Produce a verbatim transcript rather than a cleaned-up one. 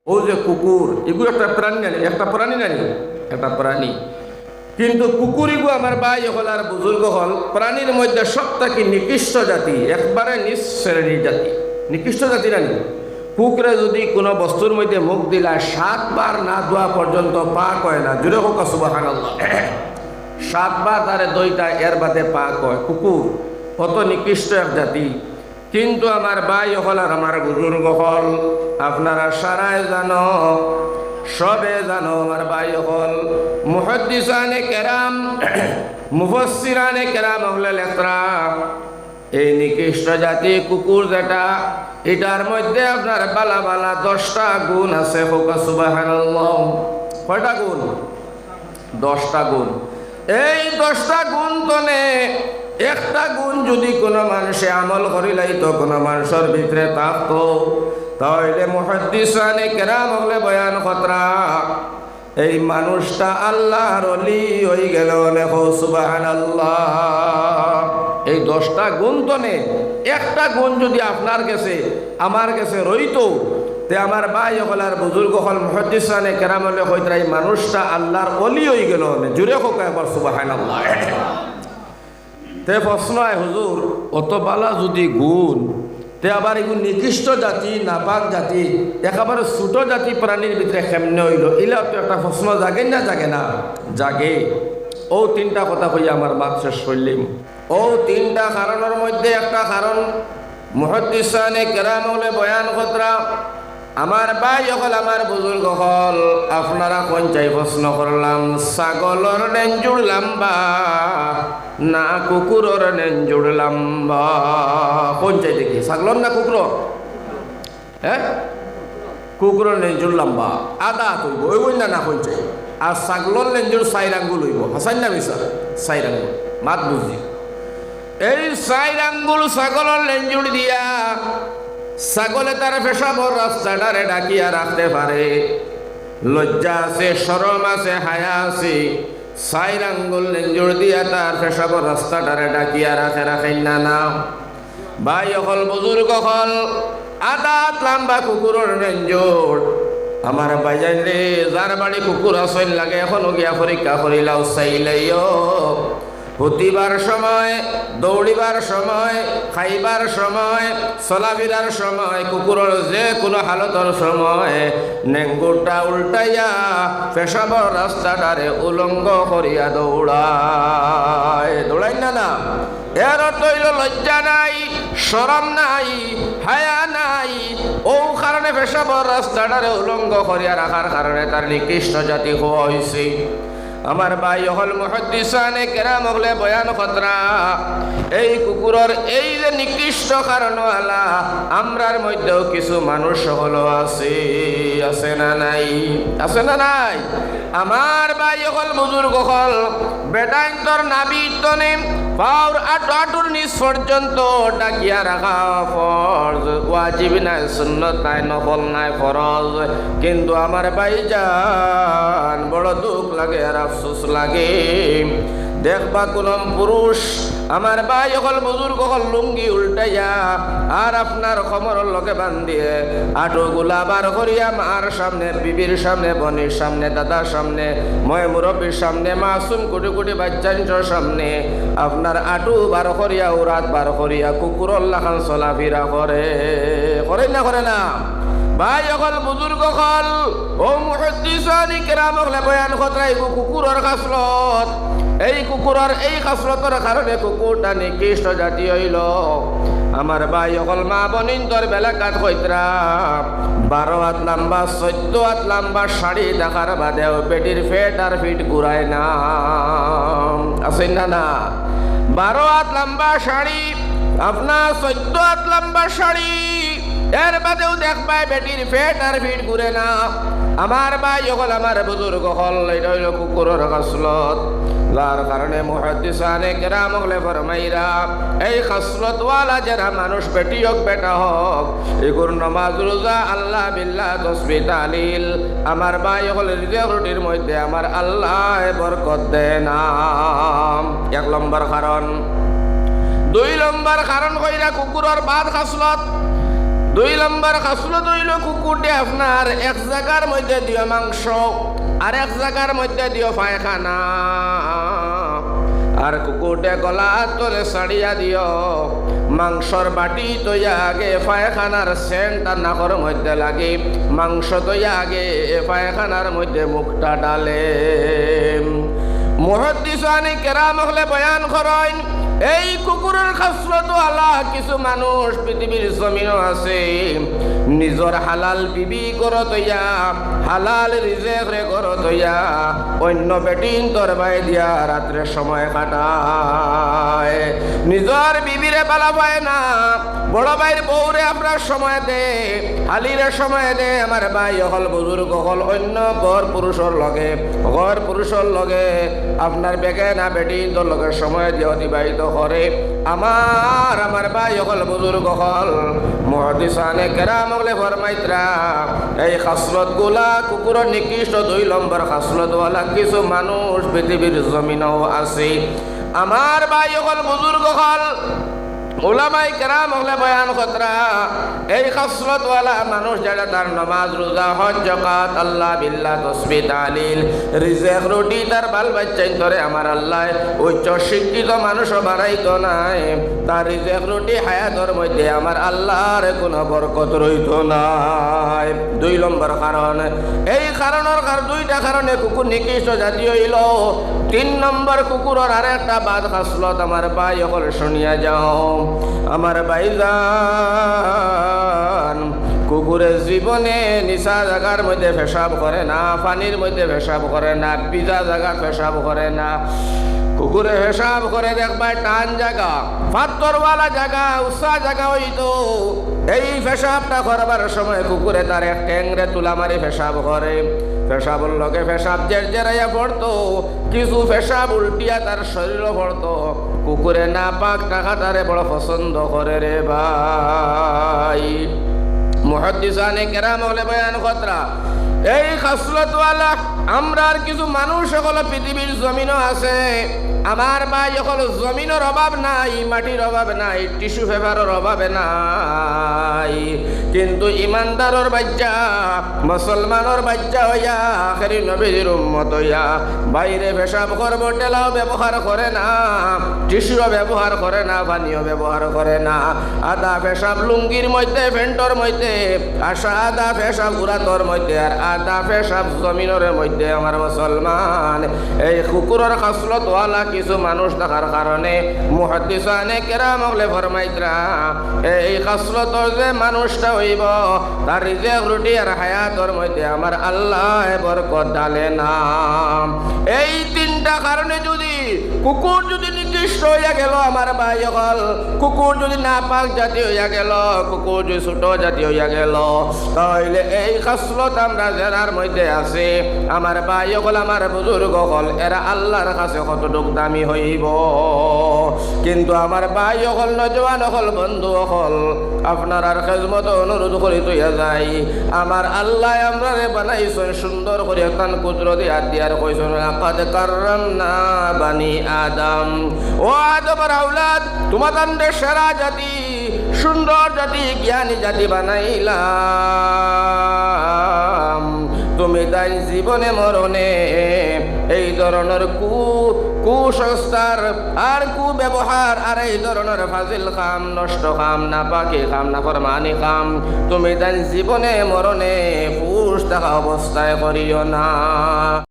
অউ যে কুকুর, ইগু একটা প্রাণী নানি? একটা প্রাণী নানি? একটা প্রাণী। কিন্তু কুকুর ইগু আমার ভাই অকল আর বুজুর্গ অকল, প্রাণীর মধ্যে সব থাকি নিকৃষ্ট জাতি, একবারে নিচ শ্রেণীর জাতি, নিকৃষ্ট জাতি নানি? কুকুরে যদি কোনো বস্তুর মধ্যে মুখ দিলায়, সাতবার না ধোয়া পর্যন্ত পাক অয় না। জুরে কউক্কা সুবহানাল্লাহ। সাতবার তারে ধইতা, এর বাদে পাক অয়। কুকুর অত নিকৃষ্ট এক জাতি। কিন্তু আমার ভাই অকল আর আমার বুজুর্গ অকল, আপনারা সারায় জানো, সবে জানো, আমার ভাই অকল, মুহাদ্দিসানে কেরাম, মুফাসসিরানে কেরাম অকলে লেখরা, এই নিকৃষ্ট জাতি কুকুর যেটা, ইটার মধ্যে আপনার বালা বালা দশটা গুণ আছে। কউক্কা সুবহানাল্লাহ। কয়টা গুণ? দশটা গুণ। এই দশটা গুণ তনে একটা গুণ যদি কোনো মানুষে আমল করিলাইতো, কোনো মানুষর ভিতরে থাকতো, তাইলে মুহাদ্দিসানে কেরাম অকলে বয়ান কররা, এই মানুষটা আল্লাহর অলি অইগেলো অনে। কও সুবহানাল্লাহ। এই দশটা গুণ তনে একটা গুণ যদি আপনার গেছে, আমার গেছে রইতো, তে আমার ভাই অকল আর বুজুর্গ অকল, মুহাদ্দিসানে কেরাম অকলে কইতরা, এই মানুষটা আল্লাহর অলি অইগেলো অনে। জুরে কউক্কা একবার সুবহানাল্লাহ। তে প্রশ্ন আয়, হুজুর, অত বালা যদি গুণ, তে আবার ইগু নিকৃষ্ট জাতি, নাপাক জাতি, একেবারে ছোট জাতি প্রাণীর ভিতরে কেমনে অইলো? ইলা তো একটা প্রশ্ন জাগে না, জাগে না? জাগে। অউ তিনটা কথা কইয়া আমার মাত শেষ করলিম। অউ তিনটা কারণর মধ্যে একটা কারণ মুহাদ্দিসানে কেরাম অকলে বয়ান কররা, আমার ভাই অকল, আমার বুজুর্গ অকল, আপনারা কইন চাই প্রশ্ন করলাম, ছাগলর নেঞ্জুর লাম্বা না কুকুরর নেঞ্জুর লাম্বা? কইন চাই দেখি, ছাগলর না কুকুরর? হ্যাঁ? কুকুরর নেঞ্জুর লাম্বা, আধা আত অইবো, অইবো না, না কইন চাই। আর ছাগলর নেঞ্জুর চাইর আঙ্গুল অইবো, হাছা না মিছা? চাইর আঙ্গুল। মাত বুঝি। এই চাইর আঙ্গুল ছাগলর নেঞ্জুর দিয়া ছাগলে তার পেশাবর রাস্তাটারে ঢাকিয়া রাখতে পারে। লজ্জা আছে, শরম আছে, হায়া আছে। চাইর আঙ্গুল নেঞ্জুর দিয়া তার পেশাবর রাস্তাটারে ঢাকিয়া রাখে, রাখে না, না? ভাই অকল, বুজুর্গ অকল, আধা আত লাম্বা কুকুরর নেঞ্জুর। আমার ভাইজান রে, যার বাড়ি কুকুর আছইন লাগে, এখনো গিয়া পরীক্ষা করিলাও, চাইলাইও। হুতিবার সময়, দৌড়িবার সময়, খাইবার সময়, চলাফিরার সময়, কুকুরর যে কোনো হালতর সময় নেঙ্গুরটা উল্টাইয়া পেশাবর রাস্তাটারে উলঙ্গ করিয়া দৌড়ায়। দৌড়াইন না, না? এর অর্থ অইলো লজ্জা নাই, শরম নাই, হায়া নাই। অউ কারণে পেশাবর রাস্তাটারে উলঙ্গ করিয়া রাখার কারণে তার নিকৃষ্ট জাতি কওয়া অইছে। আমার ভাই অকল, মুহাদ্দিসানে কেরাম অকলে বয়ান কররা, এই কুকুরর এই যে নিকৃষ্ট কারণওয়ালা, আমরার মধ্যেও কিছু মানুষ অকলও আছে, আছে না নাই? আছে না নাই? আমার ভাই অকল, বুজুর্গ অকল, বেটাইন্তর নাভি তনে পাওর আট-, আটুর নিচ পর্যন্ত ঢাকিয়া রাখা ফরজ, ওয়াজিব নায়, সুন্নত নায়, নফল নায়, ফরজ। কিন্তু আমার ভাইজান, বড় দুঃখ লাগে আর আফসোস লাগে। দেখবা কোন পুরুষ, আমার ভাই অকল, বুজুর্গ অকল, লুঙ্গি উল্টাইয়া আর আপনার কোমরর লগে বান্ধিয়ে আটুগুলা বার করিয়া মার সামনে, বিবির সামনে, বইনর সামনে, দাদার সামনে, ময় মুরব্বির সামনে, মাসুম কুটি কুটি বাইচ্চাইন্তর সামনে আপনার আটু বার করিয়া, উরাত বার করিয়া কুকুরর লাখান চলাফিরা করে। করে না, করে না? ভাই অকল, বুজুর্গ অকল, অউ মুহাদ্দিসানে কেরাম অকলে বয়ান কররা, ইগু কুকুরর খাসলত। এই কুকুরর এই খাসলতর কারণে কুকুরটা নিকৃষ্ট জাতি অইলো। আমার ভাই অকল, মা বইনতর বেলাকাত কইতরা, বারো আত লাম্বা, চৈদ্দ আত লাম্বা শাড়ি দেখার বাদেও বেটির পেট আর ফিট ঘুরায় না। আছে না, না? বারো আত লাম্বা শাড়ি, আপনার চৈদ্দ আত লাম্বা শাড়ি, এর বাদেও দেখবায় বেটির পেট আর ফিট ঘুরে না। আমার ভাই অকল, আমার বুজুর্গ অকল, ইটা অইলো কুকুরর খাসলত, যার কারণে মুহাদ্দিসানে কেরাম অকলে ফরমাইরা, এই খাসলতওয়ালা যেরা মানুষ, বেটি অউক বেটা অউক, ইগুর নমাজ, রোজা, আল্লাহ, বিল্লাহ, তসবিহ, তাহলিল, আমার ভাই অকল, রিজিক রুটির মধ্যে আমার আল্লায় বরকত দেয় না। এক নম্বর কারণ। দুই নম্বর কারণ কইরা কুকুরর বদ খাসলত। দুই নম্বর খাসলত অইলো কুকুরটে আপনার এক জাগার মধ্যে দিও মাংস, আর এক জাগার মধ্যে দিও পায়খানা। আর কুকুরটে গলা তলে ছাড়িয়া দিও, মাংসর বাটি থইয়া আগে পায়খানার সেন্ট তার নাকর মধ্যে লাগে, মাংস থইয়া আগে পায়খানার মধ্যে মুখটা ডালে। মুহাদ্দিসানে কেরাম অকলে বয়ান করইন, এই কুকুরর খাসলত আলা কিছু মানুষ পৃথিবীর জমিনো আছে, নিজর হালাল বিবি ঘরো থইয়া, হালাল রিজেকরে ঘরো থইয়া, অইন্য বেটিন্তর বায় দিয়া রাত্রে সময় কাটায়। নিজর বিবিরে বালা পায় না, বড় ভাইর বউরে আপনার সময় দে, হালিরে সময় দে। আমার ভাই অকল, বুজুর্গ অকল, অইন্য ঘর পুরুষর লগে, ঘর পুরুষর লগে, আপনার বেগানা বেটিন্তর লগে সময় দিয়া অতিবাহিত করে। আমার, আমার ভাই অকল, বুজুর্গ অকল, মুহাদ্দিসানে কেরাম অকলে ফরমাইতরা, এই খাসলতগুলা কুকুরর নিকৃষ্ট দুই নম্বর খাসলতওয়ালা কিছু মানুষ পৃথিবীর জমিনো আছে। আমার ভাই অকল, বুজুর্গ অকল, উলামায়ে কেরাম অকলে বয়ান করতরা, এই খাসলতওয়ালা মানুষ যেরা, তার নমাজ, রোজা, হজ, যাকাত, আল্লাহ, বিল্লাহ, তসবিহ, তাহলিল, রিজেক রুটি, তার বাল বাচ্চাইন্তরে আমার আল্লায় উচ্চ শিক্ষিত মানুষও বানাইতো নায়। তার রিজেক রুটি হায়াতর মধ্যে আমার আল্লার কুনু বরকত রইতো নায়। দুই নম্বর কারণ, এই কারণর কার-, দুইটা কারণে কুকুর নিকৃষ্ট জাতি অইলো। তিন নম্বর, কুকুরর আরেকটা বাদ খাসলত আমার ভাই অকল, শুনিয়া যাও। আমার ভাইজান, কুকুরে জীবনে নিচা জাগার মধ্যে পেশাব করে না, পানির মধ্যে পেশাব করে না, ভিজা জাগাত পেশাব করে না। কুকুরে পেশাব করে দেখবায় টান জাগা, পাথরওয়ালা জাগা, উঁচা জাগা অইতো। এই পেশাবটা করবার সময় কুকুরে তার এক ঠেংরে তুলা মারি পেশাব করে। পেশাবর লগে পেশাব জেরজেরাইয়া পড়তো, কিছু পেশাব উল্টিয়া তার শরীরো পড়তো। কুকুরে নাপাক থাকাটারে বড় পছন্দ করে রে ভাই। মুহাদ্দিসানে কেরাম অকলে বয়ান করতরা, এই খাসলতওয়ালা আমরার কিছু মানুষ অকল পৃথিবীর জমিনো আছে। আমার ভাই অকল, জমিনর অভাব নাই, মাটির অভাব নাই, টিস্যু পেপারর অভাব নাই, কিন্তু ইমানদারর বাইচ্চা, মুসলমানর বাইচ্চা অইয়া, আখেরি নবীর উম্মত অইয়া, বাইরে পেশাব করবো, ঠেলাও ব্যবহার করে না, টিস্যুও ব্যবহার করে না, পানিও ব্যবহার করে না। আধা পেশাব লুঙ্গির মধ্যে, প্যান্টর মধ্যে, আর আধা পেশাব উরাতর মধ্যে, আর আধা পেশাব জমিনর মধ্যে। আমার মুসলমান, এই কুকুরর খাসলতওয়ালা কিছু মানুষ থাকার কারণে মুহাদ্দিসানে কেরাম অকলে ফরমাইতরা, এই খাসলতর যে মানুষটা অইবো, তার রিজেক রুটি আর হায়াতর মধ্যে আমার আল্লায় বরকত ডালে না। এই তিনটা কারণে যদি কুকুর যদি নিকৃষ্ট অইয়া গেলো, আমার ভাই অকল, কুকুর যদি নাপাক জাতি অইয়া গেলো, কুকুর যদি ছোট জাতি অইয়া গেলো, তাইলে এই খাসলত আমরা যেরার মধ্যে আছে, আমার ভাই অকল, আমার বুজুর্গ অকল, এরা আল্লার কাছে কতটুক দামি অইবো। কিন্তু আমার ভাই অকল, নওজোয়ান অকল, বন্ধু অকল, আপনারার খেজমতো অনুরোধ করি থইয়া যাই, আমার আল্লায় আমরারে বানাইছইন সুন্দর করি, তান কুদরতি আত দিয়া আর কইছইন, "লাকাদ কাররামনা বানি আদম।" ও আদমর আওলাদ, তুমাতানরে সেরা জাতি, সুন্দর জাতি, জ্ঞানী জাতি বানাইলাম। তুমিতাইন জীবনে মরণে এই ধরনর কু-, কুসংস্কার আর কুব্যবহার আর এই ধরনর ফাজিল কাম, নষ্ট কাম, নাপাকি কাম, নাফরমানি কাম, তুমিতাইন জীবনে মরণে হুশ থাকা অবস্থায় করিও না।